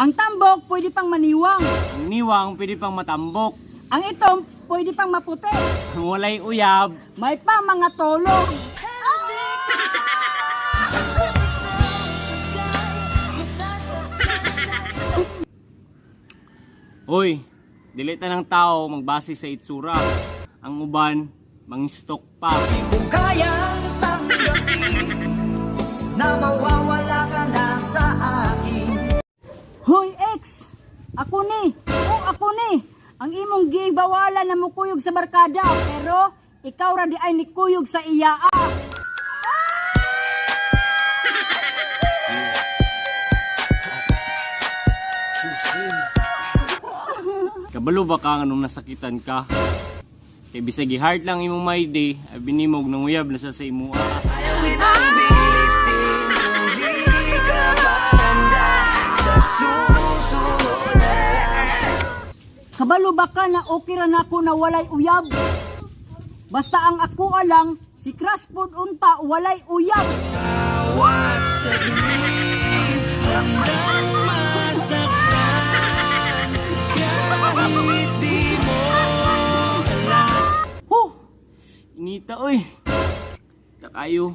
Ang tambok pwede pang maniwang. Ang niwang pwede pang matambok. Ang itom pwede pang maputi. Ang walay uyab, May pa mga tulog. Hoy, dili ta ng tao magbase sa itsura. Ang uban, mangistok pa. Kung kayang tanggapin na mawawala ka na sa akin. Hoy ex! Ako ni! O ako ni! Ang imong gibawalan na mukuyog sa barkada pero ikaw ra di ay nikuyog sa iyaa. Kabalo ba ka nung nasakitan ka? Kay bisag heart lang imong my day, ay binimog nang uyab na siya sa imuha. Ayaw kitang bilisin kung di ka pa handa sa susunod na lang. Kabalo ba ka na okay ra nako na walay uyab? Basta ang ako lang, si crush pod unta walay uyab. Bawat saglit handang masaktan kahit di mo alam. Huh! Inita oy. Takayo.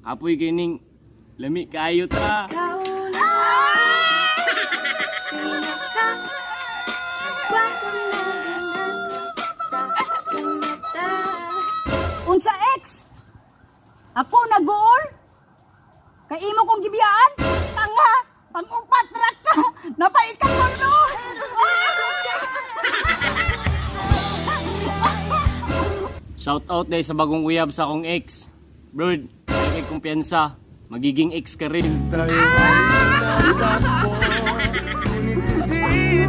Apoy kining lami kayo ta. Unsa ex? Ako naguol? Kay imo kong gibiyaan? Tanga! Pang-upat ra ka! Napaikatulo! Shout out dahil sa bagong uyab sa akong ex. Bird, ay kay kumpiyansa. Magiging ex ka rin. Tayo ay nagtatagpo, ngunit hindi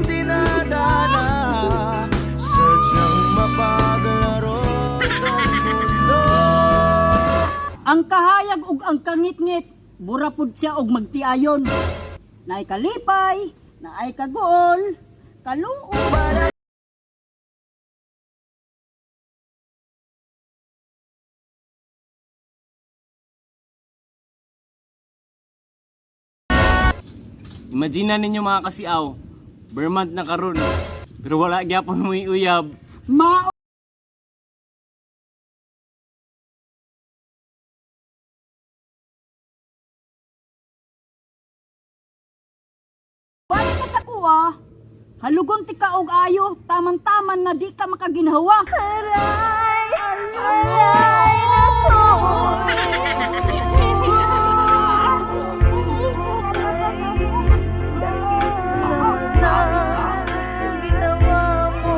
tinadhana. Sadyang mapaglaro itong mundo. Ang kahayag ug ang kangitngit, bura pud siya og magtiayon. Naay kalipay, naay kaguol, kaluoy. Imagine na ninyo mga kasiaw, Vermont na karon. Pero wala gyapon mo uyab. Mao Balik ka sa kuwa, halugon ti ka og ayo, taman-taman na di ka makaginhawa. Aray! Aray! Nako! Ginawa mo.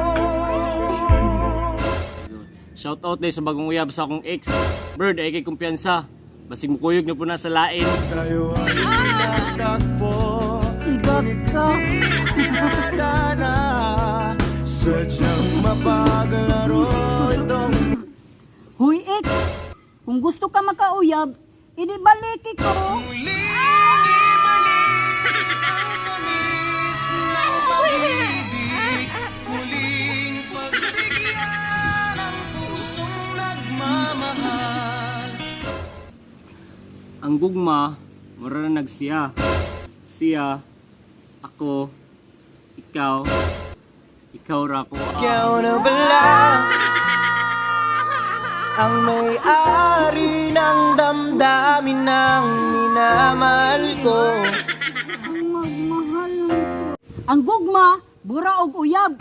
Shout out dahil sa bagong uyab sa akong ex. Bird, ay kay kumpiyansa. Basig mukuyog na po na sa lain. Tayo ay nagtatagpo, Iba ngunit ka. hindi tinadhana. Sadyang mapaglaro itong Huy ex, kung gusto ka makauyab, idi baliki ko. Muling ibalik ang tamis ng pag-ibig. Muling pagbigyan ang pusong nagmamahal. Ang gugma, mura na nagsiya. Siya, ako, ikaw, ikaw ra ko. Ikaw na pala ang may-ari ng damdamin ng minamahal ko. Ang gugma, bura og uyab.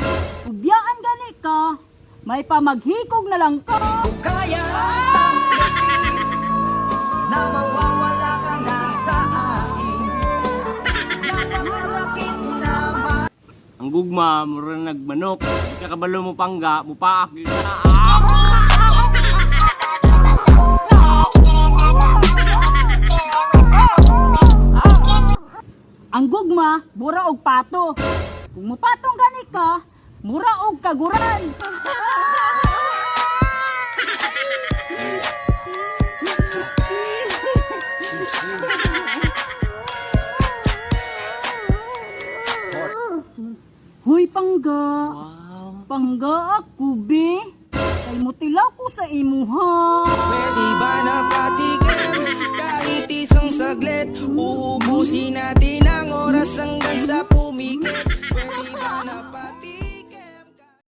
Ubyaan gani ka, may pamaghikog na lang ka. Kaya tanggapin na mawawala ka na sa akin. Napakasakit naman. Ang gugma, mura na nagmanok. Di ka kabalo mo pangga, mupaak yun na. Ah! Ang gugma, bura og pato. Kung mupatong gani ka, mura og kaguran. Huy pangga, Wow. pangga ako be. Kay mutilaw ko sa imuha. Pwede ba na patikim kahit isang saglit? Uubusin natin ang oras.